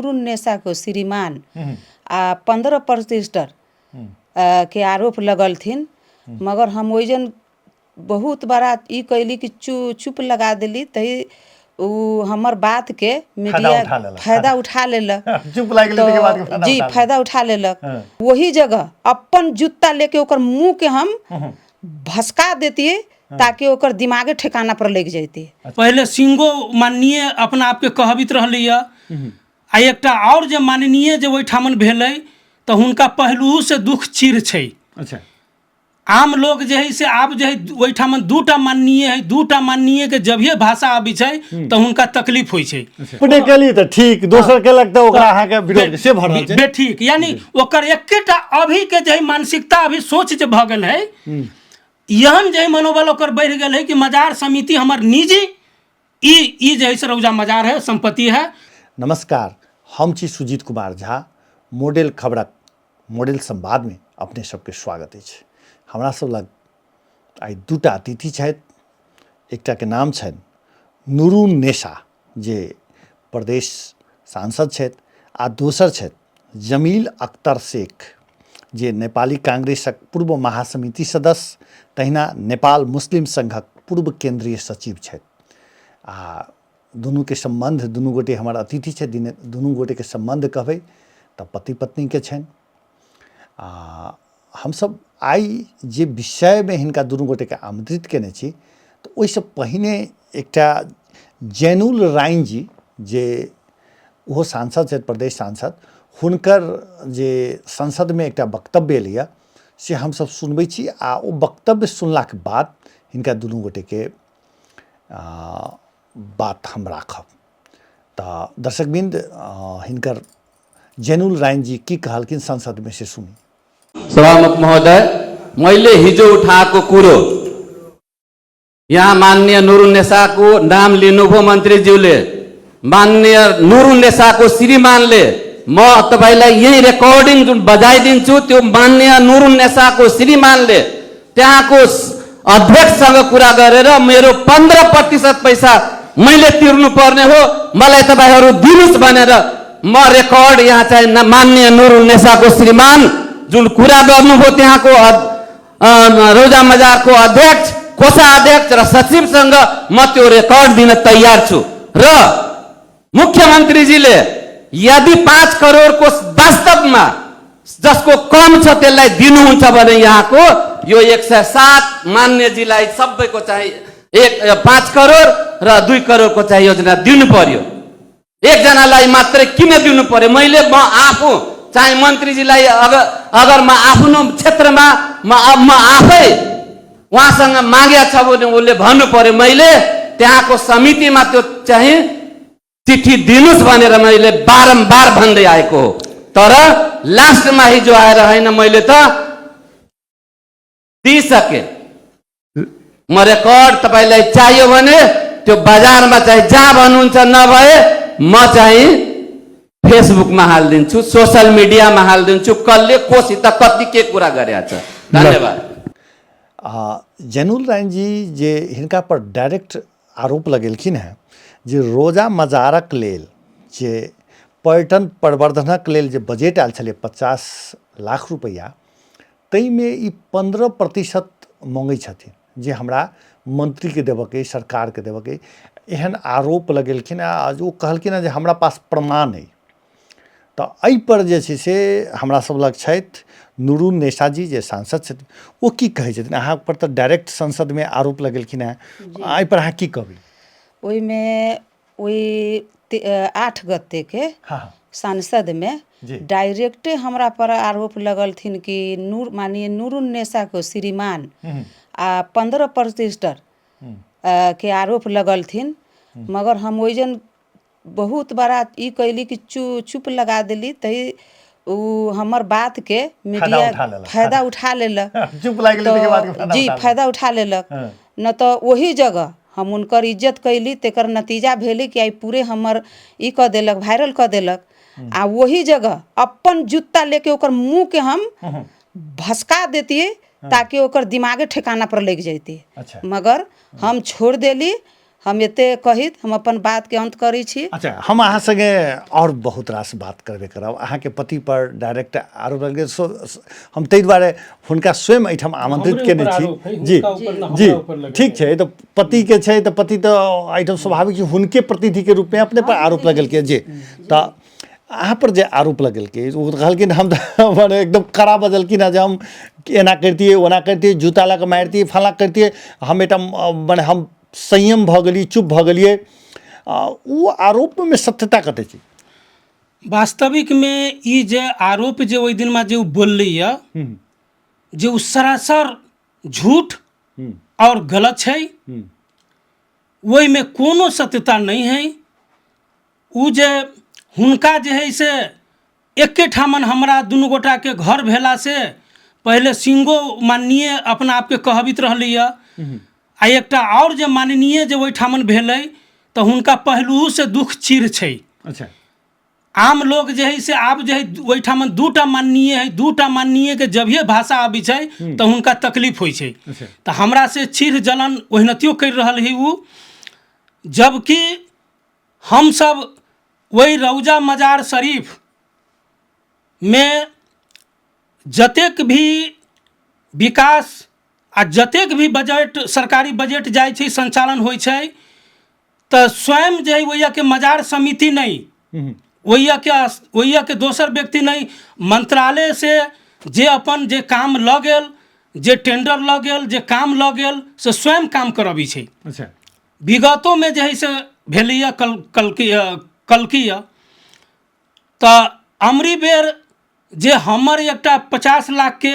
नूरुन्नेसाको श्रीमान आ 15 प्रतिशत के आरोप लगलथिन। मगर हम ओइजन बहुत बड़ा ई कैली कि चुप लगा देली, तही उ हमर बात के मीडिया उठा लेलक। फायदा उठा लेलक। चुप लागि गेलै ताहिके बाद के फायदा जी उठा लेलक। फायदा उठा लेलक। वही जगह अपन जूता लेके ओकर मुंह के हम भसका देतियै ताकि ओकर दिमागे ठिकाना पर लग जैती। पहिले सिंगो माननीय अपना आपके कहबित रहलैए, आ एकटा आओर जे माननीय जे ओहिठामन भेलै तऽ हुनका पहलुओसँ दुख चिर छै। अच्छा। आम लोग जे है से आब जे है ओहिठामन दूटा माननीय है, दूटा माननीय के जभिये भाषा आबै छै तऽ हुनका तकलीफ होइ छै। अपने केली तऽ ठीक, दोसर केलक तऽ ओकरा अहाँके विरोध से भऽ रहल छै। बेठीक, यानी ओकर एकेटा अभी के जे है मानसिकता अभी सोच जे भऽ गेल है, एहन जे है मनोबल ओकर बढ़ि गेल है कि मजार समिति हमर निजी ई जे है से रौजा मजार है, संपत्ति है। नमस्कार, हम छी सुजीत कुमार झा, मॉडल खबरक मॉडल संवादमे अपने सबके स्वागत अछि। हमरा सब लग आइ दूटा अतिथि छथि। एकटाके नाम छनि नूरुन नेशा, जे प्रदेश सांसद छथि, आ दोसर छथि जमील अख्तर शेख, जे नेपाली कांग्रेसक पूर्व महासमिति सदस्य तहिना नेपाल मुस्लिम संघक पूर्व केंद्रीय सचिव छथि। आ दुनूके सम्बन्ध, दुनू गोटे हमर अतिथि छथि, दुनू गोटेके सम्बन्ध कहबै तऽ पति पत्नीके छनि। आ हमसब आइ जे विषयमे हिनका दुनू गोटेके आमंत्रित केने छी, तऽ ओहिसँ पहिने एकटा जैनुल राइन जी, जे ओहो सांसद छथि, प्रदेश सांसद, हुनकर जे संसदमे एकटा वक्तव्य एलैए से हमसब सुनबै छी, आ ओ वक्तव्य सुनलाके बाद हिनका दुनू गोटेके बात हम राखब। तऽ दर्शकवृन्द, हिनकर जैनुल राइन जी की कहलखिन संसदमे से सुनी। सभामुख महोदय, मैले हिजो उठाएको कुरो यहाँ माननीय नुरुन्नेसाको नाम लिनुभयो मन्त्रीज्यूले, माननीय नुरुन्नेसाको श्रीमानले, म तपाईँलाई यही रेकर्डिङ जुन बजाइदिन्छु त्यो माननीय नुरुन्नेसाको श्रीमानले त्यहाँको अध्यक्षसँग कुरा गरेर मेरो 15% पैसा मैले तिर्नुपर्ने हो, मलाई तपाईँहरू दिनुहोस् भनेर म रेकर्ड यहाँ चाहिँ माननीय नुरुन्नेसाको श्रीमान जुन कुरा गर्नुभयो त्यहाँको रोजा मजारको अध्यक्ष, कोषाध्यक्ष र सचिवसँग म त्यो रेकर्ड दिन तयार छु। र मुख्यमन्त्रीजीले यदि 5 करोडको वास्तवमा जसको कम छ त्यसलाई दिनुहुन्छ भने यहाँको यो 107 मान्यजीलाई सबैको चाहिँ 5 करोड र 2 करोडको चाहिँ योजना दिनु पर्यो। एकजनालाई मात्रै किन दिनु पर्यो? म आफू चाहिँ मन्त्रीजीलाई अगर म आफ्नो क्षेत्रमा म आफै उहाँसँग मागेको छ भने उसले भन्नु पर्यो, मैले त्यहाँको समितिमा त्यो चाहिँ चिठी दिनुहोस् भनेर मैले बारम्बार भन्दै आएको हो। तर लास्टमा हिजो आएर होइन मैले त दिइसकेँ, म रेकर्ड तपाईँलाई चाहियो भने त्यो बजारमा चाहिँ जहाँ भन्नुहुन्छ, नभए म चाहिँ फेसबुकमा हालिदिन्छु, सोसल मिडियामा हालिदिन्छु, कसले कोसित कति के कुरा गरेको छ। धन्यवाद। जैनुल राइन जी जे हिनका पर डायरेक्ट आरोप लगेलखिन हेँ जे रोजा मजारक लेल जे पर्यटन प्रवर्धनक लेल जे बजट आयल छलै 50 लाख रुपैआ, ताहिमे ई 15% मङ्गै छथिन जे हमरा मन्त्रीके देबऽके, सरकारके देबऽके, एहन आरोप लगेलखिन। आ ओ कहलखिन हेँ जे हमरा पास प्रमाण अइ। तऽ एहिपर जे छै से हमरा सब लग छथि नूरुन नेशा जी जे सांसद छथिन, ओ की कहै छथिन? अहाँ पर तऽ डायरेक्ट संसदमे आरोप लगेलखिन हेँ, एहिपर अहाँ की कहबै? ओहिमे ओहि 8 गतेके संसदमे डायरेक्टे हमरा पर आरोप लगलथिन कि माननीय नूरुन नेसाको श्रीमान आ 15% के आरोप लगलथिन। मगर हम ओइजन बहुत बड़ा ई कैली कि चुप लगा देली, तही उ हमर बात के मीडिया उठा लेलक। फायदा उठा लेलक। चुप लागि गेलै ताहिके बाद के फायदा जी, उठा लेलक। फायदा उठा लेलक। न तऽ ओही जगह हम हुनकर इज्जत कैली, तेकर नतीजा भेलै कि आइ पूरे हमर ई कऽ देलक, वायरल कऽ देलक। आ ओही जगह अपन जूता लेके ओकर मुँह के हम भसका देतियै ताकि ओकर दिमागे ठिकाना पर लग जैती। अच्छा। मगर हम छोड़ देली, हम एते कहैत हम अपन बातके अन्त करै छी। अच्छा, हम अहाँ संगे आओर बहुत रास बात करबे करब। अहाँके पति पर डायरेक्ट आरोप लगै, सो हम ताहि दुआरे हुनका स्वयं एहिठाम आमंत्रित हमरे केने ऊपर छी। आरोप है, जी हुनका ऊपर न, जी हमरा ऊपर लगै ठीक छै, तऽ पतिके छै तऽ पति तऽ एहिठाम स्वाभाविक छै हुनके प्रतिनिधिके रूपमे अपने पर आरोप लगेलकै। जी, तऽ अहाँ पर जे आरोप लगेलकै ओ तऽ कहलखिन हम तऽ माने एकदम कड़ा बजलखिन हँ जे हम एना करितियै ओना करितियै, जूता लऽ कऽ मारितियै, फलाँ करितियै, हम एहिठाम माने हम संयम भऽ गेलियै, चुप भऽ गेलियै। ओ आरोपमे सत्यता कते छै? वास्तविकमे ई जे आरोप जे ओहि दिनमे जे ओ बोललै यऽ जे ओ सरासर झूठ आओर गलत छै, ओहिमे कोनो सत्यता नहि है। ओ जे हुनका जे है से एके ठामन हमरा दुनू गोटाके घर भेलासँ पहिले सिंगो माननीय अपना आपके कहबित रहलैए, आ एकटा आओर जे माननीय जे ओहिठामन भेलै तऽ हुनका पहलुओसँ दुःख चिर छै। अच्छा, आम लोग जे है से आब जे है ओहिठामन दूटा माननीय है, दूटा माननीयके जभिए भाषा अबै छै तऽ हुनका तकलीफ होइ छै। अच्छा। तऽ हमरा से चिर जलन ओहिनतियो करि रहल है ओ, जबकि हमसब ओहि रौजा मजार शरीफ मे जतेक भी विकास आ जतेक भी बजट सरकारी बजट जाइ छै, संचालन होइ छै, तऽ स्वयं जे है ओहियाके मजार समिति नहि, ओहियाके दोसर व्यक्ति नहि, मंत्रालय से जे अपन जे काम लऽ गेल, जे टेंडर लऽ गेल, जे काम लऽ गेल, से स्वयं काम करबै छै। अच्छा। विगतोमे जे है से भेलैए कल कलकी कलकी यऽ तऽ अमरी बेर जे हमर एकटा 50 लाखके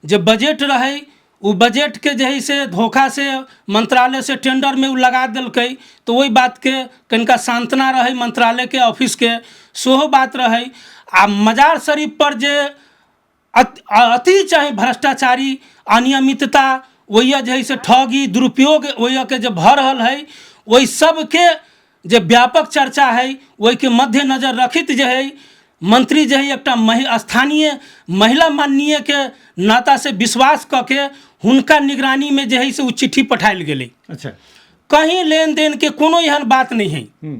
जे बजट रहै, ओ बजटके जे है से धोखा से मंत्रालय से टेंडरमे ओ लगा देलकै। तऽ ओहि बातके कनिका सांत्वना रहै मंत्रालयके ऑफिसके, सेहो बात रहै। आ मजार शरीफ पर जे अति चाहे भ्रष्टाचारी अनियमितता ओहिया जे है से ठगी दुरुपयोग ओहियाके जे भऽ रहल है, ओहि सबके जे व्यापक चर्चा है, ओहिके मद्देनजर रखैत जे है मंत्री जे है एकटा स्थानीय महिला माननीयके नातासँ विश्वास कऽ के हुनका निगरानीमे जे है से ओ चिट्ठी पठायल गेलै। अच्छा। कहीं लेन देनके कोनो एहन बात नहि है।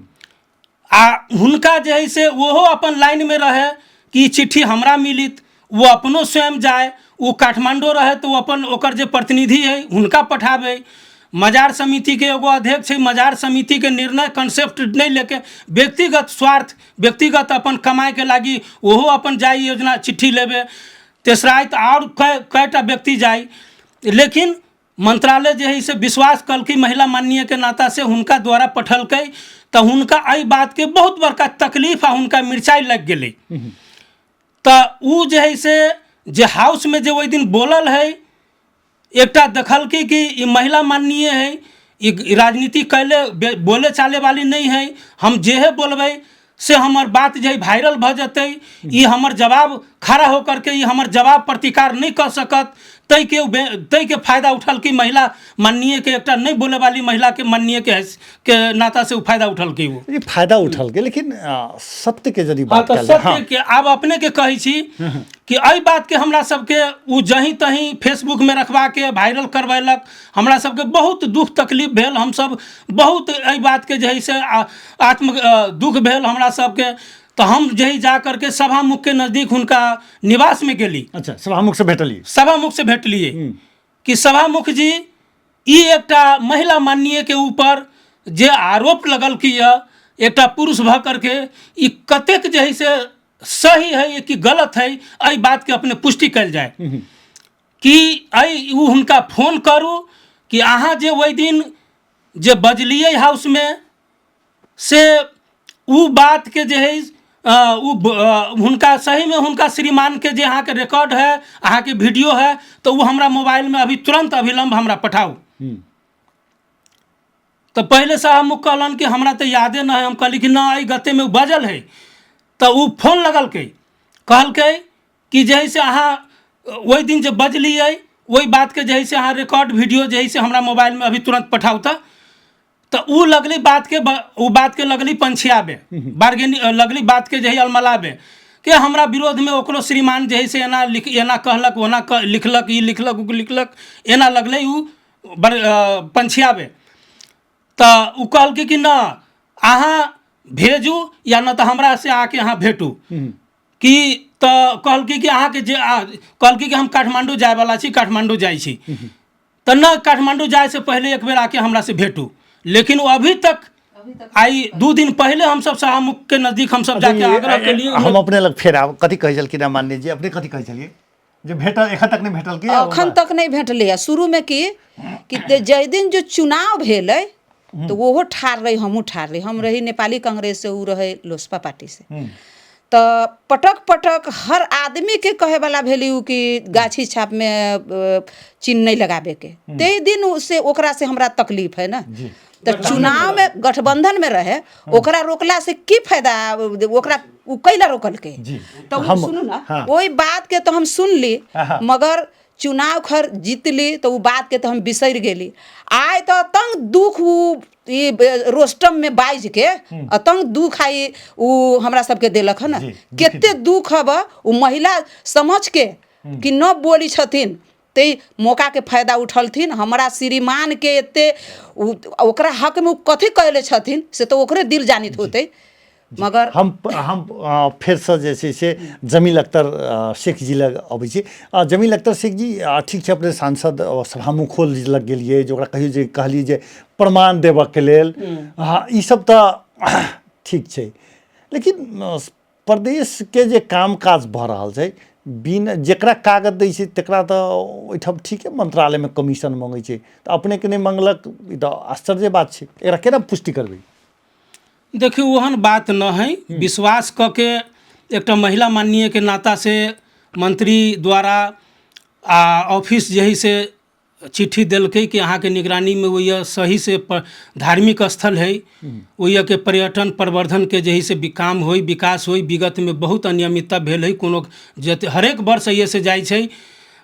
आ हुनका जे है से ओहो अपन लाइनमे रहै कि ई चिट्ठी हमरा मिलित, ओ अपनो स्वयं जाय, ओ काठमांडू रहे तऽ ओ अपन ओकर जे प्रतिनिधि है हुनका पठाबै। मजार समितिके एगो अध्यक्ष है, मजार समितिके निर्णय कंसेप्ट नहि लेके व्यक्तिगत स्वार्थ व्यक्तिगत अपन कमाइके लागि ओहो अपन जाय योजना चिट्ठी लेबे, तेसराइत आओर कएटा व्यक्ति जाय। लेकिन मंत्रालय जे है से विश्वास कलकै महिला माननीयके नातासँ हुनका द्वारा पठलकै, तऽ हुनका एहि बातके बहुत बड़का तकलीफ आ हुनका मिरचाइ लागि गेलै। तऽ ओ जे है से जे हाउसमे जे ओहि दिन बोलल है, एकटा देखलकै कि ई महिला माननीय है, ई राजनीति कैले बोले चाले वाली नहि है, हम जेहे बोलबै से हमर बात जे वायरल भऽ जेतै, ई हमर जवाब खड़ा होकर के ई हमर जवाब प्रतिकार नहि कऽ सकत, ताहिके ताहिके फायदा उठलकै महिला माननीयके, एकटा नहि बोले वाली महिलाके माननीयके के नाता से ओ फायदा उठलकै। ओ ई फायदा उठलकै, लेकिन सत्यके यदि बात तऽ कयल जाय, सत्यके आब अपनेके कहै छी कि एहि बातके हमरा सबके ओ जहीं तहीं फेसबुकमे रखबाके वायरल करबेलक, हमरा सबके बहुत दुख तकलीफ भेल, हमसब बहुत एहि बातके जे है से आत्म दुख भेल हमरा सबके। तऽ हम जे है जा करके सभामुख के नजदीक हुनका निवासमे गेली। अच्छा, सभामुख से भेटलियै? सभामुख से भेटलियै कि सभामुख जी, ई एकटा महिला माननीय के ऊपर जे आरोप लगल कि यऽ एकटा पुरुष भऽ करके ई कतेक जे है से सही है कि गलत है, एहि बातके अपने पुष्टि कयल जाय कि एहि ओ हुनका फोन करू कि अहाँ जे ओहि दिन जे बजलियै हाउसमे से ओ बातके जे है ओ हुनका सहीमे हुनका श्रीमानके जे अहाँके रिकॉर्ड है, अहाँके वीडियो है, तऽ ओ हमरा मोबाइलमे अभी तुरन्त अभिलम्ब हमरा पठाउ। तऽ पहिले साहब कहलन कि हमरा तऽ यादे नहि है। हम कहली कि नहि, एहि गतेमे ओ बजल है। तऽ ओ फोन लगलकै, कहलकै कि जे है से अहाँ ओहि दिन जे बजलियै ओहि बातके जे है से अहाँ रिकॉर्ड वीडियो जे है से हमरा मोबाइलमे अभी तुरन्त पठाउ। तऽ ओ लगली बातके ओ बातके लगली पंछियाबे बार्गेनी, लगली बातके जे है अलमलाबे के हमरा विरोधमे ओकरो श्रीमान जे है से एना लिख एना कहलक ओना लिखलक, ई लिखलक, ओ लिखलक, एना लगलै ओ पंछियाबे। तऽ ओ कहलकै कि न अहाँ भेजू या न तऽ हमरा से आके अहाँ भेटू। कि तऽ कहलकै कि अहाँके जे कहलकै कि हम काठमाण्डू जायवला छी, काठमाण्डू जाइ छी। तऽ न काठमाण्डू जायसँ पहिले एक बेर आके हमरा से भेटू। लेकिन ओ अभी तक आइ 2 दिन पहिले हमसब सभामुख के नजदीक हमसब जाके आग्रह केलियै। हम अपने लग फेर आब कथी कहै छलखिन हेँ माननीय जी, अपने कथी कहै छलियै जे भेटल एखन तक नहि भेटल की? अखन तक नहि भेटलै। शुरूमे की कि जाहि दिन जो चुनाव भेलै तऽ ओहो ठाढ़ रही, हमहूँ ठाढ़ रही। हम रही नेपाली कांग्रेस से, ओ रहै लोसपा पार्टी से। तऽ पटक पटक हर आदमीके कहैवला भेली ओ कि गाछी छापमे चिन्ह नहि लगाबेके। ताहि दिन से ओकरा से हमरा तकलीफ है ने। तऽ चुनावमे गठबंधनमे रहे, ओकरा रोकला से की फायदा? ओकरा ओ कैला रोकलकै? तऽ ओ सुनू ने, ओहि बातके तऽ हम सुनली, मगर चुनाव खर जीतली तऽ ओ बातके तऽ हम बिसरि गेली। आइ तऽ अतंग दुख ओ ई रोस्टममे बाजिके अतंग दुख आइ ओ हमरा सबके देलक हँ ने। कते दुख हब ओ महिला समझके कि न बोली छथिन, ताहि मौकाके फायदा उठलथिन। हमरा श्रीमानके एते ओकरा हकमे ओ कथी कहले छथिन से तऽ ओकरे दिल जानित होतै। मगर हम फेरसँ जे छै से जमील अख्तर शेख जी लग अबै छी। जमील अख्तर शेख जी, ठीक छै, अपने सांसद सभामुखो लग गेलियै जे ओकरा कहियौ जे कहलियै जे प्रमाण देबऽके लेल, हँ ई सब तऽ ठीक छै, लेकिन प्रदेशके जे काम काज भऽ रहल छै, बिन जकरा कागज दै छै तकरा तऽ ओहिठाम ठीके मंत्रालयमे कमीशन मङ्गै छै, तऽ अपनेके नहि मङ्गलक, ई तऽ आश्चर्य बात छै। एकरा केना पुष्टि करबै? देखियौ, ओहन बात न है। विश्वास कऽ के एकटा महिला माननीयके नातासँ मंत्री द्वारा आ ऑफिस जे है से चिट्ठी देलकै कि अहाँके निगरानीमे ओहि सहीसँ धार्मिक स्थल है, ओहिके पर्यटन प्रवर्धनके जे है से काम होइ, विकास होइ। विगतमे बहुत अनियमितता भेल है, कोनो जते हरेक वर्ष एहिसँ जाइ छै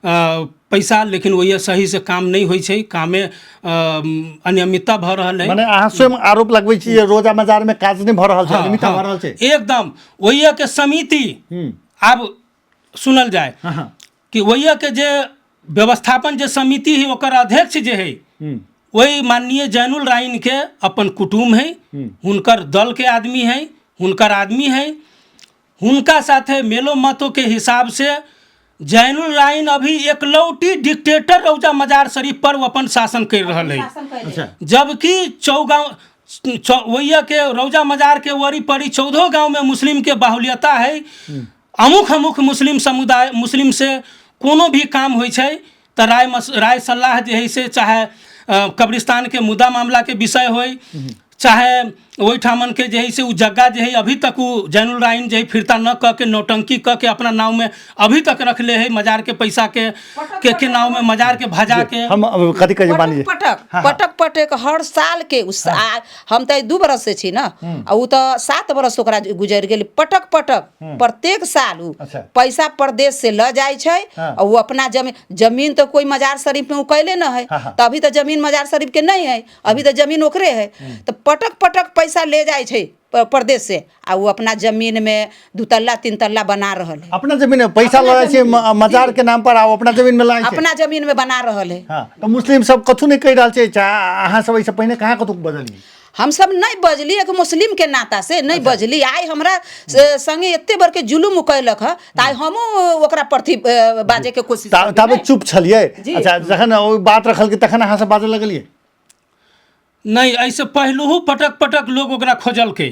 पैसा, लेकिन ओहि सहीसँ काम नहि होइ छै, कामे अनियमितता भऽ रहल है। मने अहाँ स्वयं आरोप लगबै छी जे रोजा मजारमे काज नहि भऽ रहल छै, अनियमितता भऽ रहल छै। एकदम। ओहिके समिति आब सुनल जाय कि ओहिके जे व्यवस्थापन जे समिति है ओकर अध्यक्ष जे है वही माननीय जैनुल राइन के अपन कुटुम्ब है, हुनकर दल के आदमी है, हुनकर आदमी है। हुनका साथे मेलो मतो के हिसाब से जैनुल राइन अभी एकलौटी डिक्टेटर रौजा मजार शरीफ पर वो अपन शासन कर रहल है। जबकि चौगांव वही के रौजा मजार के वरी परी 14 गांव में मुस्लिम के बाहुल्यता है। अमुक अमुक मुस्लिम समुदाय मुस्लिम से कोनो भी काम होइ छै तऽ राय सलाह जे है से चाहे कब्रिस्तान के मुद्दा मामला के विषय होइ, चाहे ओहिठामन के जे है से उ जगह जे है अभी तक उ जैनुल राइन जे है फिरता न कऽ के नौटंकी कऽ के अपना नाव में अभी तक रखले है, मजार के पैसा के नाव में मजार के भजा के। हम अब कथी कहै छै मानिए। पटक पटक पटक हर साल के हम तऽ 2 बरस से छी ने, आ उ तऽ 7 बरस ओकरा गुजरि गेल। पटक पटक प्रत्येक साल उ पैसा प्रदेश से लऽ जाइ छै आ उ अपना जमीन तऽ कोई मजार शरीफ में उ कैले न है, तऽ अभी तऽ जमीन मजार शरीफ के नहीं है, अभी तऽ जमीन ओकरे है। तऽ पटक पटक पैसा ले जाइ छै प्रदेश से आ उ अपना जमीन में 2 तल्ला 3 तल्ला बना रहल है। अपना जमीन में पैसा लऽ जाइ छै मजार के नाम पर आ अपना जमीन में लाइ छै, अपना जमीन में बना रहल है। हाँ, तऽ मुस्लिम सब कथू नहि कहि रहल छै। चाहे अहाँ सब एहिसँ पहिने कहाँ कतहु बजलियै? हम सब नहीं बजली, एक मुस्लिम के नाता से नहीं बजली। आइ हमरा संगे एते बड़के जुलुम कैलक ह तऽ आइ हमहूँ ओकरा प्रति बाजे के कोशिश ताबे चुप छलियै? अच्छा, जखन ओ बात रखलकै तखन अहाँ सब बाजऽ लगलियै? नहि, एहिसँ पहिलुहू पटक पटक लोग ओकरा खोजलकै।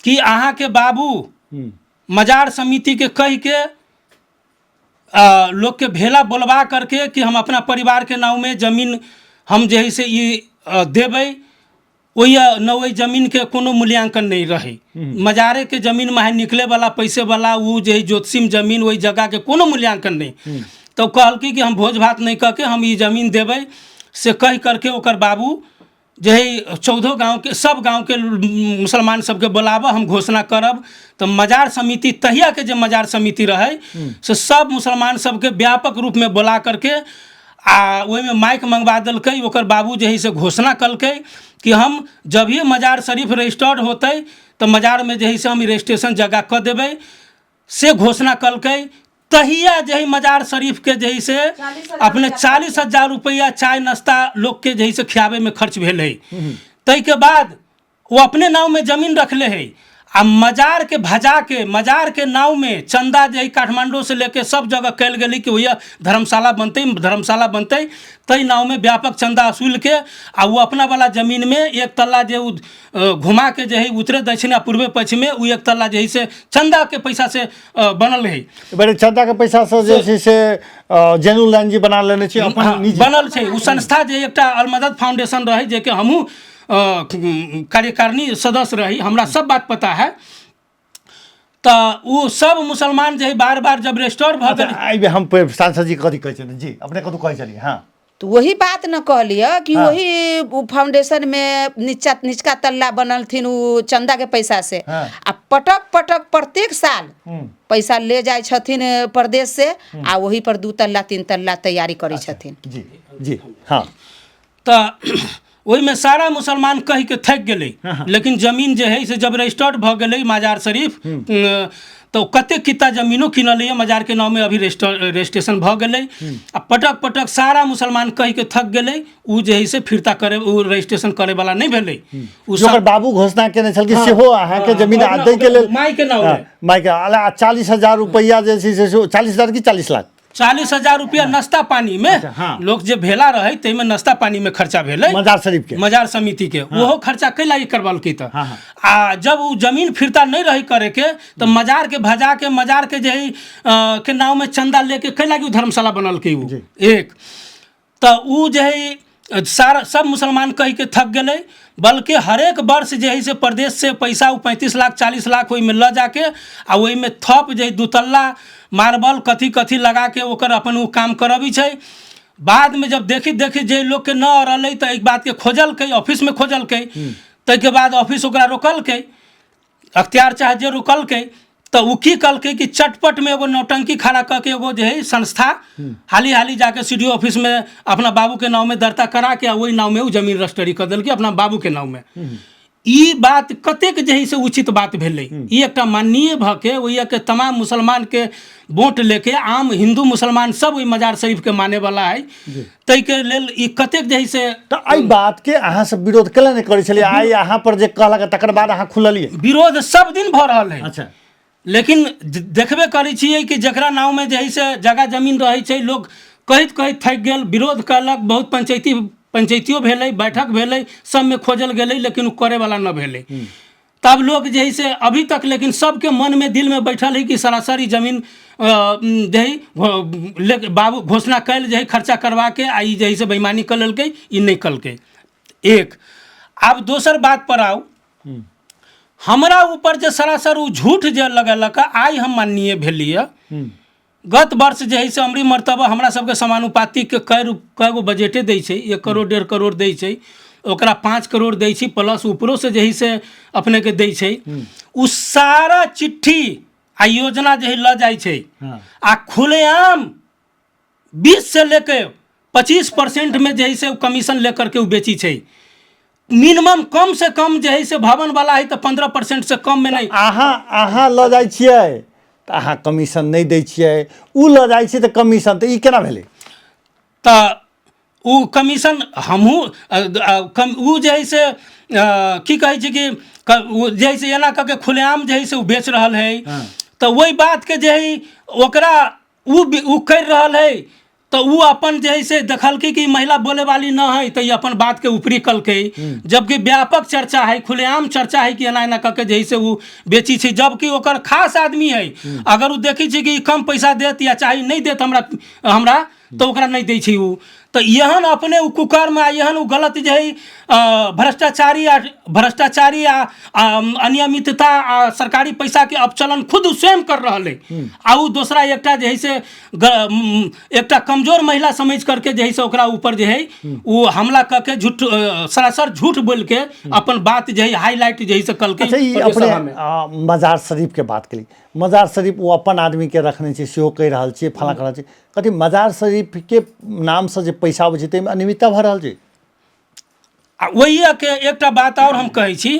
कि अहाँके बाबू मजार समिति के कहि के लोग के भेला बोलबा करके कि हम अपना परिवार के नाव में जमीन हम जे है से ई देबै, ओहि न ओहि जमीन के कोनो मूल्यांकन नहीं रहे। मजारे के जमीन में निकले वाला पैसे वाला उ जे है ज्योतिषी जमीन ओहि जगह के कोनो मूल्यांकन नहीं। तो कहलकै कि हम भोज भात नहीं कह के हम ई जमीन देबै, से कह करके ओकर बाबू जे है 14 गाँव के सब गाँव के मुसलमान सबके बोलाबऽ, हम घोषणा करब। तऽ मजार समिति तहिया के जे मजार समिति रहै से सब मुसलमान सबके व्यापक रूपमे बोला करके आ ओहिमे माइक मंगवा देलकै। ओकर बाबू जे है से घोषणा कलकै कि हम जभिए मजार शरीफ रजिस्टर्ड होतै तऽ मजारमे जे है से हम रजिस्ट्रेशन जगह कऽ देबै, से घोषणा कलकै। तहिया जे है मजार शरीफ के जे है से अपने 40,000 रुपया चाय नाश्ता लोग के जे है से खियाबे में खर्च भेल है। ताहिके बाद वो अपने नाव में जमीन रखले है आ मजार के भजा के मजार के नाव में चंदा जे है काठमांडू से लेके सब जगह कयल गेलै कि भैया धर्मशाला बनतै, धर्मशाला बनतै, ताहि नाव में व्यापक चंदा वसूल के आ वो अपना वाला जमीन में एक तल्ला जे उ घुमा के जे है उत्तरे दक्षिण आ पूर्वे पश्चिम में उ एक तल्ला जे है से चंदा के पैसा से बनल है। बड़े चंदा के पैसा से जे छै से जेनुल लाइन जी बना लेने छी अपन निजी। बनल छै उ संस्था जे एकटा अलमदद फाउंडेशन रहै, जे कि हमहूँ कार्यकारिणी सदस्य रही, हमरा सब बात पता है। तऽ ओ सब मुसलमान जे है बार बार जब रेस्टोर भऽ गेल। एहिमे हम सांसद जी कथी कहै छथिन जी, अपने कतौ कहै छलियै? हाँ, तो वही बात न कहलियै कि वही उ फाउंडेशन में नीचा निचका तल्ला बनलथिन उ चंदा के पैसा से। आ पटक पटक प्रत्येक साल पैसा ले जाइ छथिन प्रदेश से आ वही पर 2 तल्ला 3 तल्ला तैयारी करै छथिन। जी जी हाँ। तऽ ओहिमे सारा मुसलमान कहि के थकि गेलै, लेकिन जमीन जे है से जब रजिस्टर्ड भऽ गेलै मजार शरीफ तऽ कतेक किता जमीनो किनल यऽ मजार के नाममे अभी रजिस्ट्रेशन भऽ गेलै। आ पटक पटक सारा मुसलमान कहि के थक गेलै, उ जे है से फिरता करे उ रजिस्ट्रेशन करे वाला नहि भेलै। उ जे ओकर बाबू घोषणा केने छलखिन सेहो अहाँके जमीन आ दै के लेल माय के नाम। माय के अला 40,000 रुपैआ जे छै से 40,000 की 40 लाख? 40,000 रुपया नाश्ता पानी में। अच्छा, हाँ। लोग जे भेला रहे ताहिमे नाश्ता पानी में खर्चा भेलै मजार शरीफ के, मजार समिति के। ओहो खर्चा कै लागी करवालकै तऽ? हाँ, हाँ। आ जब उ जमीन फिरता नहीं रही करे के तऽ मजार के भजा के मजार के जे है के नाव में चंदा लेके कै लागी उ धर्मशाला बनलकै उ एक तऽ उ जे है सारा सब मुसलमान कहि के थक गेलै। बल्कि हरेक वर्ष जे है से प्रदेश से पैसा उ 35 लाख 40 लाख ओहिमे लऽ जाके आ ओहिमे थप जे दुतल्ला मार्बल कथी कथी लगा के ओकर अपन उ काम करबी छै। बाद में जब देखी देखी जे लोग के न अड़लै तऽ एक बात के खोजलकै, ऑफिस में खोजलकै, ताहिके बाद ऑफिस ओकरा रोकलकै, अख्तियार चाहे जे रोकलकै तऽ ओ की कहलकै कि चटपट में एगो नौटंकी खड़ा कऽ के एगो जे है संस्था हाली हाली जाके सी डी ओ ऑफिस में अपना बाबू के नाव में दर्ता करा के आ ओहि नाव में ओ जमीन रजिस्ट्री कऽ देलकै अपना बाबू के नाव में। ई बात कतेक जे है से उचित बात भेलै? ई एकटा माननीय भऽ के ओहि के तमाम मुसलमान के वोट लेके आम हिंदू मुसलमान सब ओहि मजार शरीफ के माने वाला है, ताहिके लेल ई कतेक जे है से तऽ एहि बात के अहाँ सब विरोध केला नहि करै छलियै? आइ अहाँ पर जे कहलक तकर बाद अहाँ खुललियै? विरोध सब दिन भऽ रहल है। अच्छा। लेकिन देखबे करै छियै कि जकरा नावमे जे है से जगह जमीन रहै छै, लोक कहैत कहैत थाकि गेल, विरोध कयलक, बहुत पंचैतियो भेलै, बैठक भेलै, सबमे खोजल गेलै, लेकिन ओ करैवला नहि भेलै। तब लोग जे है से अभी तक लेकिन सबके मन में दिल में बैठल है कि सरासर ई जमीन जे है ले बाबू घोषणा कैल जे है खर्चा करवा के आ ई जे है से बेईमानी कर लेलकै, ई नहि कलकै। एक आब दोसर बात पर आउ, हमरा ऊपर जे सरासर ओ झूठ जे लगेलक, आइ हम माननीय भेलियै। गत वर्ष जे है से अमरी मर्तबा हमरा सबके समानुपातिक कए गो बजटे दै छै, 1 करोड़ 1.5 करोड़ दै छै, ओकरा 5 करोड़ दै छै, प्लस ऊपरो से जे है से अपने के दै छै। उ सारा चिट्ठी आ योजना जे है लऽ जाइ छै आ खुलेआम 20 से लेके 25% में जे है से कमीशन लेकर के उ बेची छै। मिनिमम कम से कम जे है से भवन वाला है तऽ 15% से कम में नहीं। अहाँ अहाँ लऽ जाइ छियै तऽ अहाँ कमीशन नहि दै छियै, उ लऽ जाइ छै तऽ कमीशन, तऽ ई केना भेलै? तऽ उ कमीशन हमहूँ उ जे है से की कहै छै कि उ जे है से एना कऽ के खुलेआम जे है से उ बेच रहल है। तऽ ओहि बातके जे है ओकरा उ करि रहल है तऽ उ अपन जे है से देखलकै कि महिला बोले वाली न है तऽ ई अपन बात के ऊपरी कलकै, जबकि व्यापक चर्चा है, खुलेआम चर्चा है कि एना एना कऽ के जे है से उ बेची छै, जबकि ओकर खास आदमी है। अगर उ देखै छै कि कम पैसा देत या चाहे नहि देत हमरा हमरा तऽ ओकरा नहि दै छै उ। तऽ एहन अपने उ कुकर्म आ एहन उ गलत जे है भ्रष्टाचारी आ अनियमितता आ सरकारी पैसा के अपचलन खुद स्वयं कर रहल है आ उ दोसरा एकटा जे है से एकटा कमजोर महिला समझ करके जे है से ओकरा ऊपर जे है उ हमला कऽ के झूठ सरासर झूठ बोल के अपन बात जे है हाईलाइट जे है से कलकै। अच्छा, ई प्रदेश अपने सभा में। मजार शरीफ के बात केली, मजार शरीफ ओ अपन आदमी के रखने छै सेहो कहि रहल छियै, फलाँ कहि रहल छियै, कथी मजार शरीफ के नामसँ जे पैसा अबै छै ताहिमे अनियमितता भऽ रहल छै? आ ओहिके एकटा बात आओर हम कहै छी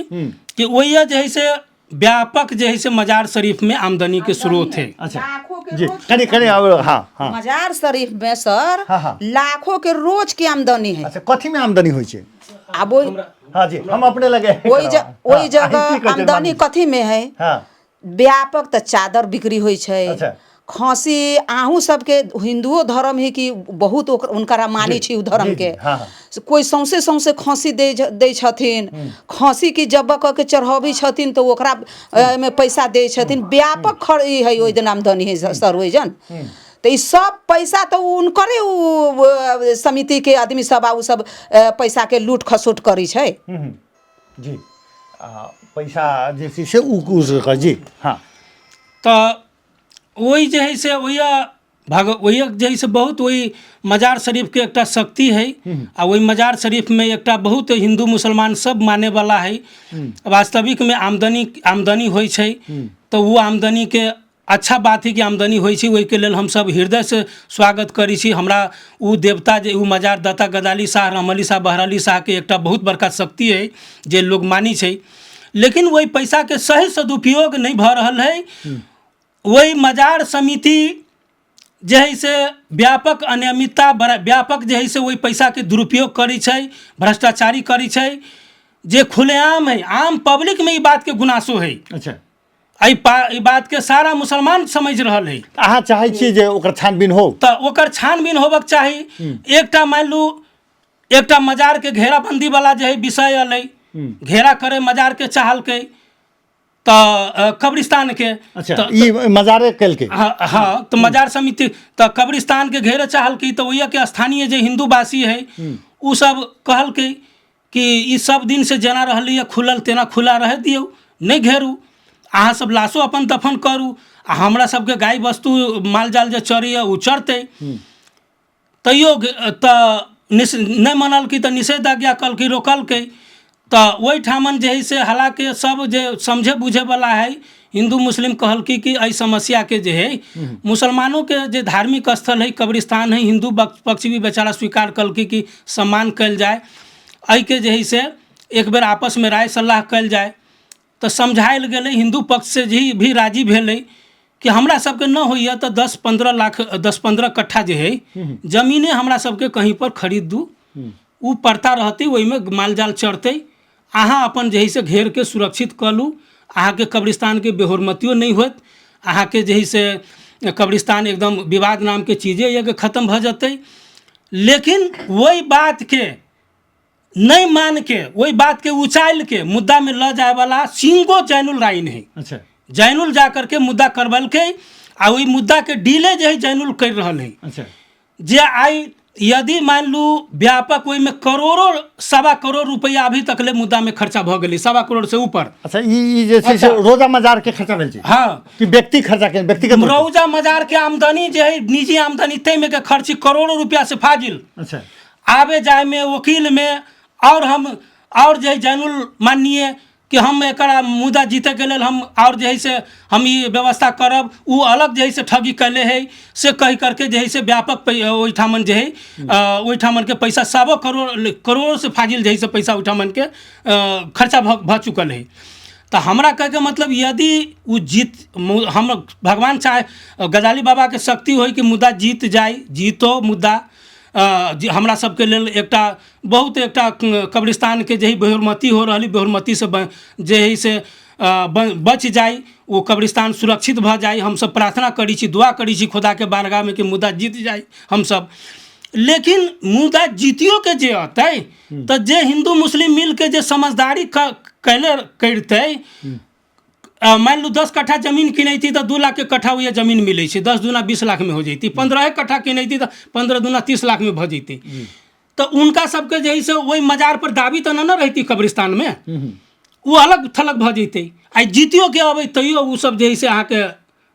कि ओहिए जे है से व्यापक जे है से मजार शरीफ में आमदनी के स्रोत है। अच्छा लाखों के जी रोज कनी कनी अब हाँ हाँ मजार शरीफ में सर हाँ, हाँ। लाखों के रोज के आमदनी है। अच्छा, कथी में आमदनी होइ छै? आब ओहि हाँ जी, हम अपने लगे ओहि ओहि हाँ, जगह की कहै छै आमदनी मामी? कथी में है? हाँ व्यापक तऽ चादर बिक्री होइ छै। अच्छा। खसी अहूँ सबके हिंदुओ धर्म है कि बहुत हुनकरा मानै छी ओ धर्म के। जी, हाँ, हाँ। से कोइ सौंसे सौंसे खसी दै दै छथिन, खसी की जब्बा कऽ के चढ़ाबै छथिन तऽ ओकरा मे पैसा दै छथिन। व्यापक खर ई है, ओहि दिन आमदनी है सर ओहि जन। तऽ ई सब पैसा तऽ हुनकरे उ समिति के आदमी सब आ उ सब पैसा के लूट खसोट करै छै। जी, पैसा जे छै से उ जी हाँ। तऽ ओहि जे है से ओहि भग ओहि जे है से बहुत ओहि मजार शरीफके एकटा शक्ति है आ ओहि मजार शरीफमे एकटा बहुत हिन्दू मुसलमान सब मानैवला है। वास्तविकमे आमदनी आमदनी होइ छै तऽ ओ आमदनीके अच्छा बात है कि आमदनी होइ छै, ओहिके लेल हमसब हृदयसँ स्वागत करै छी। हमरा ओ देवता जे ओ मजार दाता गदाली शाह, रहमली शाह, बहराली शाहके एकटा बहुत बड़का शक्ति है जे लोग मानै छै, लेकिन ओहि पैसाके सही सदुपयोग नहि भऽ रहल है। ओहि मजार समिति जे है से व्यापक अनियमितता, बड़ा व्यापक जे है से ओहि पैसाके दुरुपयोग करै छै, भ्रष्टाचारी करै छै, जे खुलेआम है, आम पब्लिकमे ई बातके गुनासो है। अच्छा। एहि बातके सारा मुसलमान समझि रहल है। अहाँ चाहै छियै जे ओकर छानबीन हो? तऽ ओकर छानबीन होबक चाही। एकटा मानि लू एकटा मजारके घेराबंदी वाला जे है विषय अलै, घेरा करे मजारके चाहलकै तऽ कब्रिस्तानके। अच्छा, ई मजारे केलकै? हाँ हाँ, तऽ मजार समिति तऽ कब्रिस्तानके घेरे चाहलकै तऽ ओहिके स्थानीय जे हिन्दूवासी है ओ सब कहलकै कि ई सब दिनसँ जेना रहलैए खुलल तेना खुला रहै दियौ, नहि घेरू, अहाँ सब लाशो अपन दफन करू आ हमरा सबके गाय वस्तु माल जाल जे चरैए ओ चरतै। तैयो तऽ नहि मनलकै तऽ निषेधाज्ञा कलकै, रोकलकै। तऽ ओहिठामन जे हइ से हालाँकि सब जे समझे बुझेवला हइ हिन्दू मुस्लिम कहलकै कि एहि समस्याके जे हइ मुसलमानोके जे धार्मिक स्थल हइ कब्रिस्तान हइ, हिन्दू पक्ष भी बेचारा स्वीकार कलकै कि सम्मान कयल जाय, एहिके जे हइ से एक बेर आपसमे राय सलाह कयल जाय। तऽ समझायल गेलै, हिन्दू पक्षसँ जे भी राजी भेलै कि हमरा सबके न होइए तऽ 10-15 लाख 10-15 कट्ठा जे हइ जमीने हमरा सबके कहींपर खरीद दू, ओ पड़ता रहतै, ओहिमे माल जाल चरतै, अहाँ अपन जे हइ से घेरके सुरक्षित कऽ लू, अहाँके कब्रिस्तानके बेहुरमतियो नहि होयत, अहाँके जे हइ से कब्रिस्तान एकदम विवाद नामके चीजे यऽ खतम भऽ जेतै। लेकिन ओहि बातके नहि मानिके ओहि बातके उचालिके मुद्दामे लऽ जायवला सिंगो जैनुल राइन है। अच्छा। जैनुल जा करके मुद्दा करबेलकै आ ओहि मुद्दाके डीले जे है जैनुल करि रहल है। अच्छा। जे आइ यदि मान लू व्यापक ओहिमे करोड़ों 1.25 करोड़ रुपया अभी तक ले मुद्दा में खर्चा भऽ गेलै, 1.25 करोड़ से ऊपर। अच्छा, ई जे छै से रोजा मजार के खर्चा भेल छै? हाँ। कि व्यक्ति खर्चा के व्यक्तिगत रूप से? रोजा मजार के आमदनी जे है निजी आमदनी ताहिमे के खर्ची करोड़ों रुपया से फाजिल। अच्छा। आबे जाय में वकील में और हम और जे है जैनुल माननीय कि हम एकरा मुद्दा जीतैके लेल हम और जे है से हम ई व्यवस्था करब, ओ अलग जे है से ठगी कैले है से कहि करके जे है से व्यापक ओहिठामन जे है ओहिठामन के पैसा 1.25 करोड़ करोड़ से फाजिल जे है से पैसा ओहिठामन के खर्चा भऽ चुकल है। तऽ हमरा कहैके मतलब यदि ओ जीत हम भगवान चाहे गजाली बाबाके शक्ति होइ कि मुद्दा जीत जाय, जीतो मुद्दा, जे हमरा सबके लेल एकटा बहुत एकटा कब्रिस्तानके जेही बेहुरमती हो रहल बेहुरमतीसँ जे हइ से बचि जाइ, ओ कब्रिस्तान सुरक्षित भऽ जाइ, हमसब प्रार्थना करै छी, दुआ करै छी खुदाके बारगाहमे कि मुद्दा जीत जाइ हमसब। लेकिन मुद्दा जीतियोके जे अतै तऽ जे हिन्दू मुस्लिम मिलके जे समझदारी कैले करितै, मानि लू 10 कट्ठा जमीन किनैती तऽ 2 लाखके कट्ठा ओहि जमीन मिलै छै, 10 दूना 20 लाखमे हो जैती, 15 कट्ठा किनैती तऽ 15 दूना 30 लाखमे भऽ जैती। तऽ हुनका सबके जे है से ओहि मजार पर दाबी तऽ नहि ने रहिती कब्रिस्तानमे, ओ अलग थलग भऽ जैतै। आइ जीतियोके अबै तैयो ओ सब जे है से अहाँके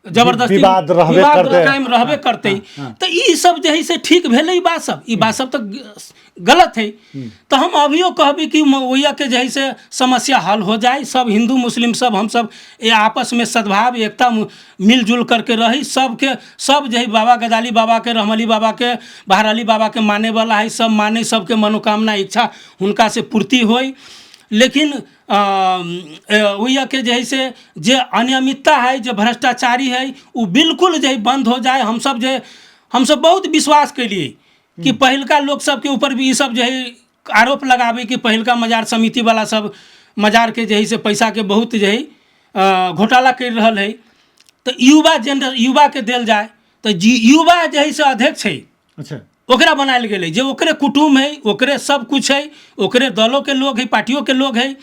जबरदस्ती विवाद रहबे विवाद करतै। कायम रहबे करतै। तऽ ई सब जे है से ठीक भेलै ई बात सब, ई बात सब तऽ गलत है। तऽ हम अभियो कहबी कि ओहिया के जे है से समस्या हल हो जाए, सब हिंदू मुस्लिम सब हम सब ये आपस में सद्भाव एकता मिलजुल करके रही, सबके सब जे है बाबा गजाली बाबा के, रहमली बाबा के, बहराली बाबा के माने वाला है, सब माने, सबके मनोकामना इच्छा हुनका से पूर्ति होई। लेकिन ओहिके जे है से जे अनियमितता है, जे भ्रष्टाचारी है, ओ बिल्कुल जे है बंद हो जाए। हमसब जे हमसब बहुत विश्वास केलिए कि पहिलका लोक सबके ऊपर भी ई सब जे है आरोप लगाबै कि पहिलका मजार समिति वाला सब मजार के जे है से पैसा के बहुत जे है घोटाला करि रहल है, तऽ युवा जेनर युवा के देल जाए, तऽ जी युवा जे है से अध्यक्ष है। ओकरा बनायल गेलै जे ओकरे कुटुम्ब है, ओकरे सब कुछ है, ओकरे दलों के लोग है, पार्टियों के लोग है।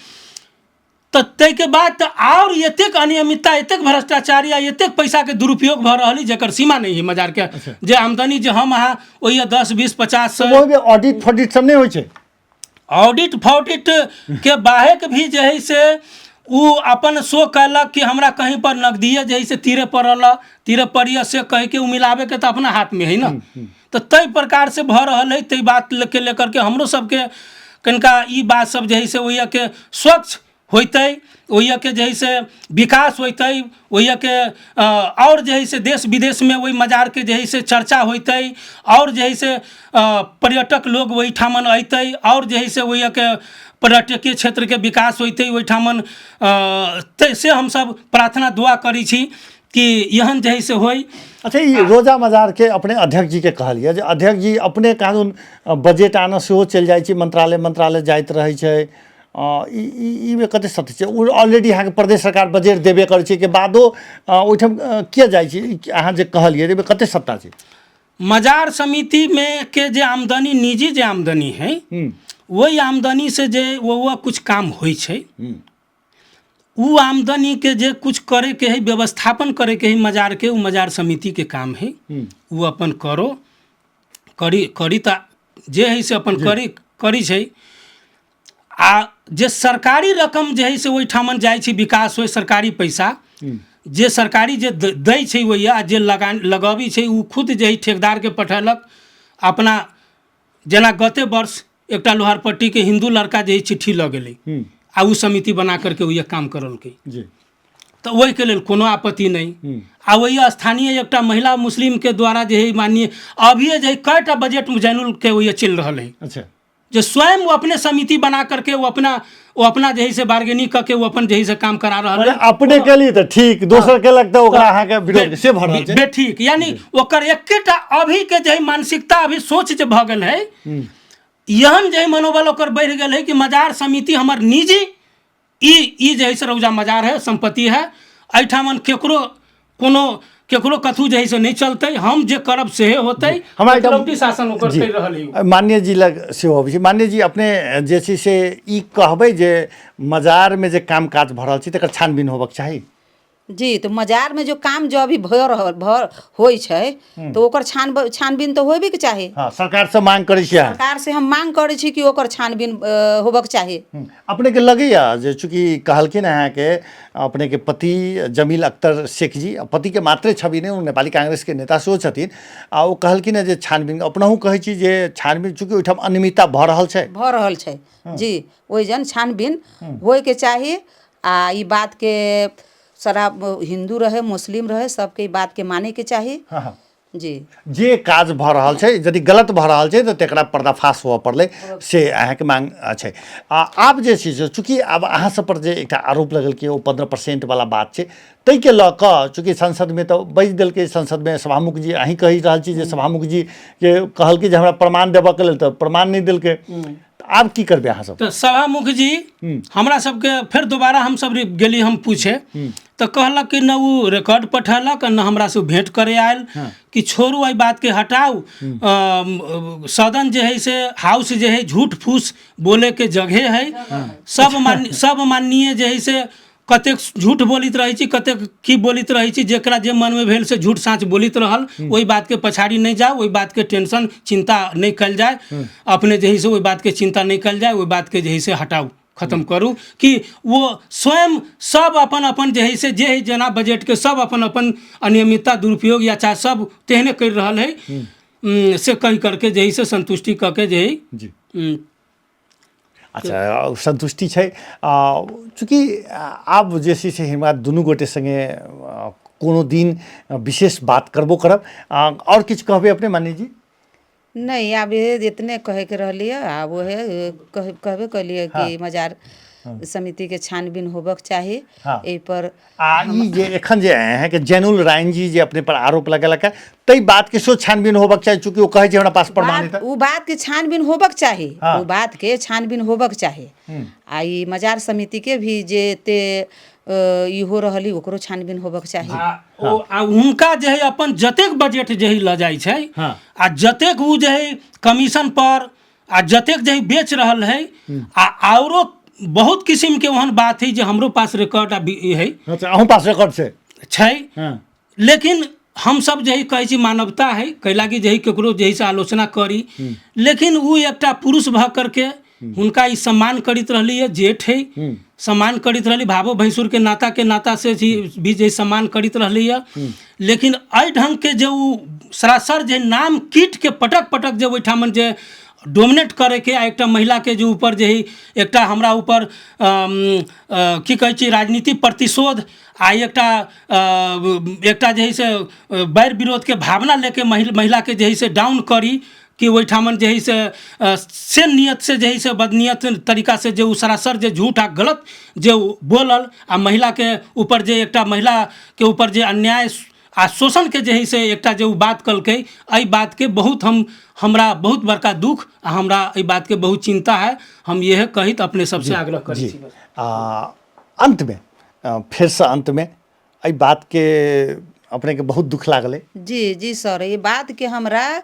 तऽ ताहिके बाद तऽ आओर एतेक अनियमितता, एतेक भ्रष्टाचारी आ एतेक पैसाके दुरुपयोग भऽ रहल है जकर सीमा नहि है। मजारके जे आमदनी जे हम अहाँ ओहि 10 20 50 सए ओहिमे ऑडिट फॉडिट सब नहि होइ छै? ऑडिट फॉडिट के बाहेक भी जे है से ओ अपन शो कयलक कि हमरा कहीं पर नकदिए जे है से तीरे पड़ल, तीरे पड़िए से कहिके ओ मिलाबैके तऽ अपना हाथमे है ने। तऽ ताहि प्रकार से भऽ रहल है। ताहि बात के लेकर के हमरो सबके कनिका ई बात सब जे है से ओहिके स्वच्छ होइतै, ओहिके जे है से विकास होइतै, ओहिके आओर जे है से देश विदेशमे ओहि मजारके जे है से चर्चा होइतै, आओर जे है से पर्यटक लोग ओहिठामन अइतै, आओर जे है से ओहिके पर्यटकीय क्षेत्रके विकास होइतै ओहिठामन। से हमसब प्रार्थना दुआ करै छी कि एहन जे है से होइ। अच्छा, ई रोजा मजार के अपने अध्यक्ष जी के कहलियै जे अध्यक्ष जी अपने कानून बजट आनऽ सेहो चलि जाइ छै, मंत्रालय मंत्रालय जाइत रहै छै, ई मे कते सत्य छै? ओ ऑलरेडी अहाँके प्रदेश सरकार बजट देबे करै छै के बादो ओहिठाम किया जाइ छै? ई अहाँ जे कहलियै एहिमे कते सत्ता छै? मजार समिति में के जे आमदनी, निजी जे आमदनी है, ओहि आमदनी से जे वो कुछ काम होइ छै, उ आमदनीके जे कुछ करैके है, व्यवस्थापन करैके है मजारके, उ मजार समितिके काम है। उ अपन करो करी करी तऽ जे है से अपन करी करी छै। आ जे सरकारी रकम जे है से ओहिठामन जाइ छै विकास होइ, सरकारी पैसा जे सरकारी जे दै छै ओहि आ जे लगा लगबै छै, ओ खुद जे है ठेकेदारके पठेलक अपना। जेना गते वर्ष एकटा लोहारपट्टीके हिन्दू लड़का जे है चिट्ठी लऽ गेलै आ ओ समिति बना करके ओ काम करलकै। तऽ ओहिके लेल कोनो आपत्ति नहि। आ ओहि स्थानीय एकटा महिला मुस्लिमके द्वारा जे है माननीय अभिये जे है कएटा बजट जैनुलके ओहि चलि रहल है। जे स्वयं वो अपने समिति बना करके वो अपना जे है से बार्गेनिंग करके वो अपन जे है से काम करा रहल मने है। अपने केली तऽ ठीक, दोसर केलक तऽ ओकरा अहाँके विरोध से भऽ रहल छै। बेठीक, यानी ओकर एकेटा अभी के जे है मानसिकता, अभी सोच जे भऽ गेल है, एहन जे है मनोबल ओकर बढ़ि गेल है कि मजार समिति हमर निजी ई ई जे है से रौजा मजार है, संपत्ति है, एहिठामन केकरो कोनो केकरो कथू जे है से नहि चलतै, हम जे करब सेहे होतै। हमरा एकटा इकलौती शासन ओकर करि रहल है। मान्य जी लग सेहो अबै छी। मान्य जी, अपने जे छै से ई कहबै जे मजारमे जे काम काज भऽ रहल छै तकर छानबीन होबक चाही? जी, तऽ मजार में जो काम जो अभी भऽ रहल भऽ होइ छै तऽ ओकर छानबीन तऽ होबे के चाही। हँ, सरकारसँ मांग करै छी अहाँ? सरकार से हम मांग करै छी कि ओकर छानबीन होबक चाही। अपनेके लगैया जे चूँकि कहलखिन अहाँके अपनेके पति जमील अख्तर शेख जी, पतिके मात्रे छवि नहि, ओ नेपाली कांग्रेसके नेता सेहो छथिन, आ ओ कहलखिन हँ जे छानबीन, अपनहु कहै छी जे छानबीन, चूँकि ओहिठाम अनियमितता भऽ रहल छै। भऽ रहल छै जी, ओहि जन छानबीन होइके चाही। आ ई बातके सारा हिन्दू रहे, मुस्लिम रहे, सबके ई बातके मानैके चाही। हाँ। जी। जे काज भऽ रहल छै यदि गलत भऽ रहल छै तऽ तकरा पर्दाफाश हुअ पड़लै से अहाँके मांग छै। आ आब जे छै से चूँकि आब अहाँ सब पर जे एकटा आरोप लगल कि ओ 15% वाला बात छै, ताहिके लऽ कऽ चूँकि संसदमे तऽ बाजि देलकै, संसदमे सभामुख जी, अहीँ कहि रहल छी जे सभामुख जी के कहलकै जे हमरा प्रमाण देबऽके लेल, तऽ प्रमाण नहि देलकै, तऽ आब की करबै अहाँ सब? तऽ सभामुख जी हमरा सबके फेर दोबारा हमसब गेली हम पूछे तऽ कहलक कि न ओ रिकॉर्ड पठेलक न हमरा से भेंट करे आयल, कि छोड़ू एहि बातके हटाउ, सदन जे है से हाउस जे है झूठ फूस बोले के जगह है, सब माननीय जे है से कतेक झूठ बोलित रहै छी, कतेक की बोलित रहै छी, जेकरा जे मनमे भेल से झूठ साँच बोलित रहल, ओहि बातके पछाड़ी नहि जाउ, ओहि बातके टेंशन चिंता नहि कयल जाय, अपने जे है से ओहि बातके चिंता नहि कयल जाय, ओहि बातके जे है से हटाउ, खत्म करू, कि वो स्वयं सब अपन अपन जे है से जे है जेना बजटके सब अपन अपन अनियमितता दुरुपयोग या चाहे सब तेहने करि रहल है, से कहि करके जे है से संतुष्टि कऽ के जे है। अच्छा, सन्तुष्टि छै। चूँकि आब जे छै से हमरा दुनू गोटे सङ्गे कोनो दिन विशेष बात करबो करब। आओर किछु कहबै अपने मान्य जी? नहि, आब इतने कहैके रहलियै, आब उहे कहबे कलियै कि मजार समिति के छानबीन होबक चाही। एहि पर आ ई जे एखन जे अहाँके जैनुल रायन जी जे अपने पर आरोप लगेलक है, ताहि बात के सेहो छानबीन होबक चाही, चूँकि ओ कहै छै हमरा पास प्रमाणित। ओ बात के छानबीन होबक चाही, ओ बात के छानबीन होबक चाही। आ ई मजार समिति के भी जे एते ई हो रहली, ओकरो छानबीन होबक चाही। आ ओ आ हुनका जे है अपन जतेक बजट जे है लऽ जाइ छै, आ जतेक ओ जे है कमीशन पर आ जतेक जे है बेच रहल है, आ औरो बहुत किस्म के ओहन बात है जे हमरो पास रिकॉर्ड आ है। अच्छा, अहूँ पास रिकॉर्ड छै? छै। लेकिन हम सब जे है कहै छी मानवता है, कैलाकि जे है केकरो जे है से आलोचना करी, लेकिन ओ एकटा पुरुष भऽ करके हुनका ई सम्मान करैत रहली है, जेठ है, सम्मान करैत रहली, भावो भैंसुर के नाता के नाता से भी जे सम्मान करैत रहली है। लेकिन एहि ढंग के जे ओ सरासर जे नाम कीट के पटक पटक जे ओहिठामन जे डोमिनेट करैके आ एकटा महिला के जे ऊपर जे है एकटा हमरा ऊपर की कहै छी राजनीतिक प्रतिशोध आ एकटा जे है से बैर विरोध के भावना लेके महिला के जे है से डाउन करी कि ओहिठामन जे है से नियत से जे है से बदनियत तरीका से जे ओ सरासर जे झूठ आ गलत जे ओ बोलल आ महिला के ऊपर जे एकटा महिला के ऊपर जे अन्याय आ शोषण के जे है से एकटा जे ओ बात कलकै, एहि बात के बहुत हमरा बहुत बड़का दुख आ हमरा एहि बात के बहुत चिंता है। हम इएह कहैत अपने सबसे आग्रह करै छी। आ अंतमे फेरसँ अंतमे एहि बातके अपनेके बहुत दुख लागलै? जी जी सर, ये बात के हमरा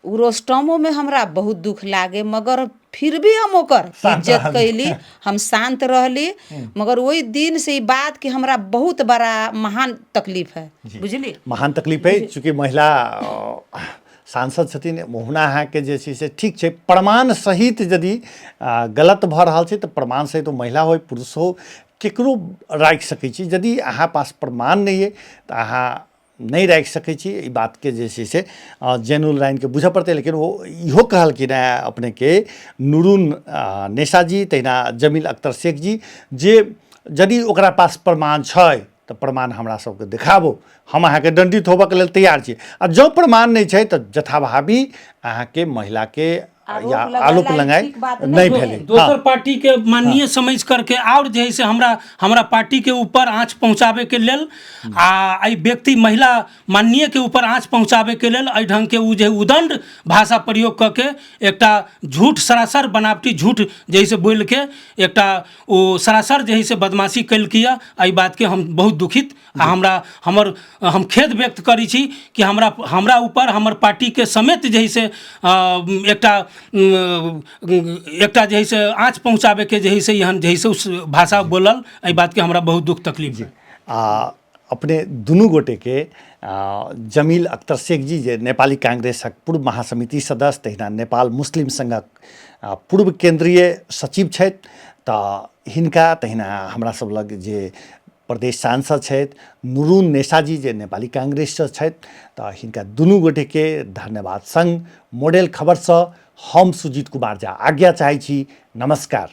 उ रोस्टमो में हमरा बहुत दुख लागे, मगर फिर भी हम ओकर इज्जत कैली, हम शांत रहली, मगर वही दिन से ई बात के हमरा बहुत बड़ा महान तकलीफ है, बुझली? महान तकलीफ है, चूँकि महिला सांसद छथिन, ओहुना अहाँके जे छै से ठीक छै, प्रमाण सहित यदि गलत भऽ रहल छै तऽ प्रमाण सहित ओ महिला हो पुरुष हो केकरो राखि सकै छी। यदि अहाँ पास प्रमाण नहि अइ तऽ अहाँ नहि राखि सकै छी। ई बातके जे छै से जैनुल राइनके बुझऽ पड़तै। लेकिन ओ इहो कहलखिन हेँ अपनेके नूरुन नेसाजी तहिना जमील अख्तर शेख जी जे यदि ओकरा पास प्रमाण छै तऽ प्रमाण हमरा सबके देखाबू, हम अहाँके दण्डित होबऽके लेल तैयार छी, आ जँ प्रमाण नहि छै तऽ जथाभावी अहाँके महिलाके या आरोप लगाइ नहि भेलै। दोसर पार्टी के माननीय समझ करके और जे है से हमरा पार्टी के ऊपर आँच पहुँचाबे के लेल आ एहि व्यक्ति महिला माननीय के ऊपर आँच पहुँचाबे के लेल एहि ढंग के ओ जे उदंड भाषा प्रयोग कऽ के एकटा झूठ सरासर बनावटी झूठ जे है से बोलि के एकटा ओ सरासर जे है से बदमाशी केलकै। एहि बातके हम बहुत दुखित आ हमरा हमर हम खेद व्यक्त करै छी कि हमरा ऊपर हमर पार्टीके समेत जे है से एकटा एकटा जे है से आँच पहुँचाबैके जे है से एहन जे है से उस भाषा बोलल, एहि बातके हमरा बहुत दुख तकलीफ भेल। आ अपने दुनू गोटेके जमील अख्तर शेख जी जे नेपाली कांग्रेसक पूर्व महासमिति सदस्य तहिना नेपाल मुस्लिम संघक पूर्व केंद्रीय सचिव छथि, तऽ हिनका तहिना हमरा सब लग जे प्रदेश सांसद छथि नूरुन नेसाजी जे नेपाली कांग्रेससँ छथि, तऽ हिनका दुनू गोटेके धन्यवाद संग मॉडल खबरसँ हम सुजीत कुमार झा आज्ञा चाहै छी। नमस्कार।